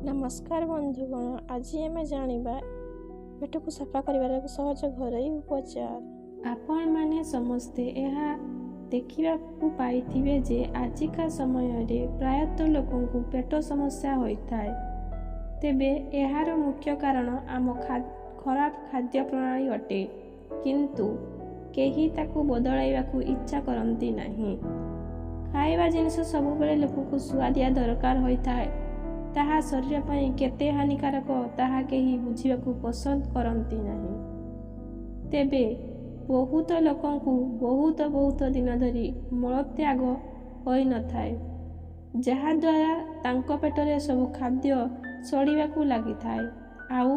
ନମସ୍କାର ବନ୍ଧୁଗଣ, ଆଜି ଆମେ ଜାଣିବା ପେଟକୁ ସଫା କରିବାର ଏକ ସହଜ ଘରୋଇ ଉପଚାର। ଆପଣମାନେ ସମସ୍ତେ ଏହା ଦେଖିବାକୁ ପାଇଥିବେ ଯେ ଆଜିକା ସମୟରେ ପ୍ରାୟତଃ ଲୋକଙ୍କୁ ପେଟ ସମସ୍ୟା ହୋଇଥାଏ। ତେବେ ଏହାର ମୁଖ୍ୟ କାରଣ ଆମ ଖରାପ ଖାଦ୍ୟ ପ୍ରଣାଳୀ ଅଟେ, କିନ୍ତୁ କେହି ତାକୁ ବଦଳାଇବାକୁ ଇଚ୍ଛା କରନ୍ତି ନାହିଁ। ଖାଇବା ଜିନିଷ ସବୁବେଳେ ଲୋକଙ୍କୁ ସୁଆଦିଆ ଦରକାର ହୋଇଥାଏ। ତାହା ଶରୀର ପାଇଁ କେତେ ହାନିକାରକ ତାହା କେହି ବୁଝିବାକୁ ପସନ୍ଦ କରନ୍ତି ନାହିଁ। ତେବେ ବହୁତ ଲୋକଙ୍କୁ ବହୁତ ବହୁତ ଦିନ ଧରି ମଳତ୍ୟାଗ ହୋଇନଥାଏ, ଯାହାଦ୍ୱାରା ତାଙ୍କ ପେଟରେ ସବୁ ଖାଦ୍ୟ ସଢ଼ିବାକୁ ଲାଗିଥାଏ ଆଉ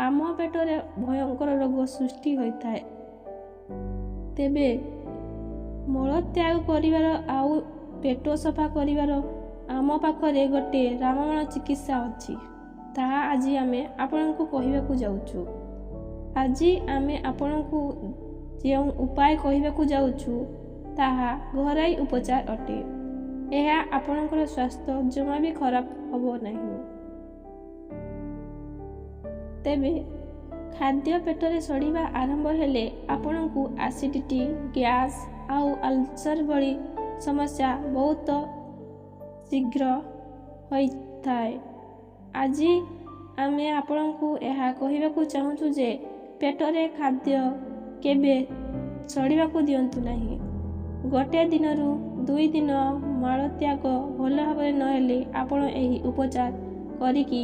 ଆମ ପେଟରେ ଭୟଙ୍କର ରୋଗ ସୃଷ୍ଟି ହୋଇଥାଏ। ତେବେ ମଳତ୍ୟାଗ କରିବାର ଆଉ ପେଟ ସଫା କରିବାର ଆମ ପାଖରେ ଗୋଟେ ରାମବାଣ ଚିକିତ୍ସା ଅଛି, ତାହା ଆଜି ଆମେ ଆପଣଙ୍କୁ କହିବାକୁ ଯାଉଛୁ। ଆଜି ଆମେ ଆପଣଙ୍କୁ ଯେଉଁ ଉପାୟ କହିବାକୁ ଯାଉଛୁ ତାହା ଘରୋଇ ଉପଚାର ଅଟେ। ଏହା ଆପଣଙ୍କର ସ୍ୱାସ୍ଥ୍ୟ ଜମା ବି ଖରାପ ହେବ ନାହିଁ। ତେବେ ଖାଦ୍ୟ ପେଟରେ ସଢ଼ିବା ଆରମ୍ଭ ହେଲେ ଆପଣଙ୍କୁ ଆସିଡ଼ିଟି, ଗ୍ୟାସ୍ ଆଉ ଅଲସର ଭଳି ସମସ୍ୟା ବହୁତ ଶୀଘ୍ର ହୋଇଥାଏ। ଆଜି ଆମେ ଆପଣଙ୍କୁ ଏହା କହିବାକୁ ଚାହୁଁଛୁ ଯେ ପେଟରେ ଖାଦ୍ୟ କେବେ ସଢ଼ିବାକୁ ଦିଅନ୍ତୁ ନାହିଁ। ଗୋଟେ ଦିନରୁ 2 ଦିନ ମଳତ୍ୟାଗ ଭଲ ଭାବରେ ନହେଲେ ଆପଣ ଏହି ଉପଚାର କରିକି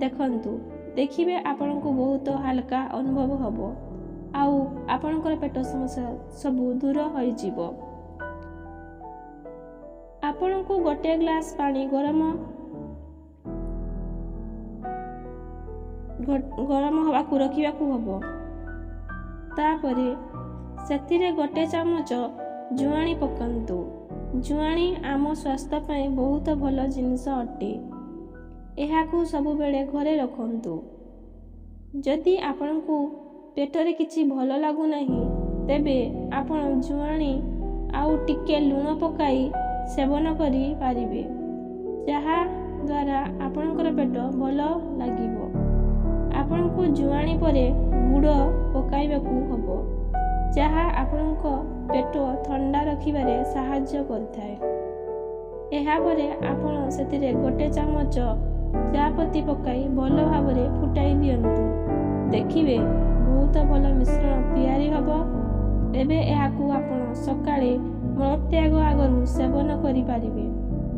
ଦେଖନ୍ତୁ, ଦେଖିବେ ଆପଣଙ୍କୁ ବହୁତ ହାଲକା ଅନୁଭବ ହେବ ଆଉ ଆପଣଙ୍କର ପେଟ ସମସ୍ୟା ସବୁ ଦୂର ହୋଇଯିବ। ଆପଣଙ୍କୁ ଗୋଟେ ଗ୍ଲାସ୍ ପାଣି ଗରମ ଗରମ ହେବାକୁ ରଖିବାକୁ ହେବ। ତାପରେ ସେଥିରେ ଗୋଟେ ଚାମଚ ଜୁଆଣି ପକାନ୍ତୁ। ଜୁଆଣି ଆମ ସ୍ୱାସ୍ଥ୍ୟ ପାଇଁ ବହୁତ ଭଲ ଜିନିଷ ଅଟେ। ଏହାକୁ ସବୁବେଳେ ଘରେ ରଖନ୍ତୁ। ଯଦି ଆପଣଙ୍କୁ ପେଟରେ କିଛି ଭଲ ଲାଗୁନାହିଁ, ତେବେ ଆପଣ ଜୁଆଣି ଆଉ ଟିକେ ଲୁଣ ପକାଇ ସେବନ କରିପାରିବେ, ଯାହାଦ୍ୱାରା ଆପଣଙ୍କର ପେଟ ଭଲ ଲାଗିବ। ଆପଣଙ୍କୁ ଜୁଆଣି ପରେ ଗୁଡ଼ ପକାଇବାକୁ ହେବ, ଯାହା ଆପଣଙ୍କ ପେଟ ଥଣ୍ଡା ରଖିବାରେ ସାହାଯ୍ୟ କରିଥାଏ। ଏହାପରେ ଆପଣ ସେଥିରେ ଗୋଟେ ଚାମଚ ଚାପତି ପକାଇ ଭଲ ଭାବରେ ଫୁଟାଇ ଦିଅନ୍ତୁ। ଦେଖିବେ ବହୁତ ଭଲ ମିଶ୍ରଣ ତିଆରି ହେବ। ଏବେ ଏହାକୁ ଆପଣ ସକାଳେ ମଳତ୍ୟାଗ ଆଗରୁ ସେବନ କରିପାରିବେ,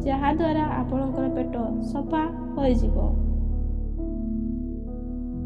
ଯାହାଦ୍ୱାରା ଆପଣଙ୍କର ପେଟ ସଫା ହୋଇଯିବ।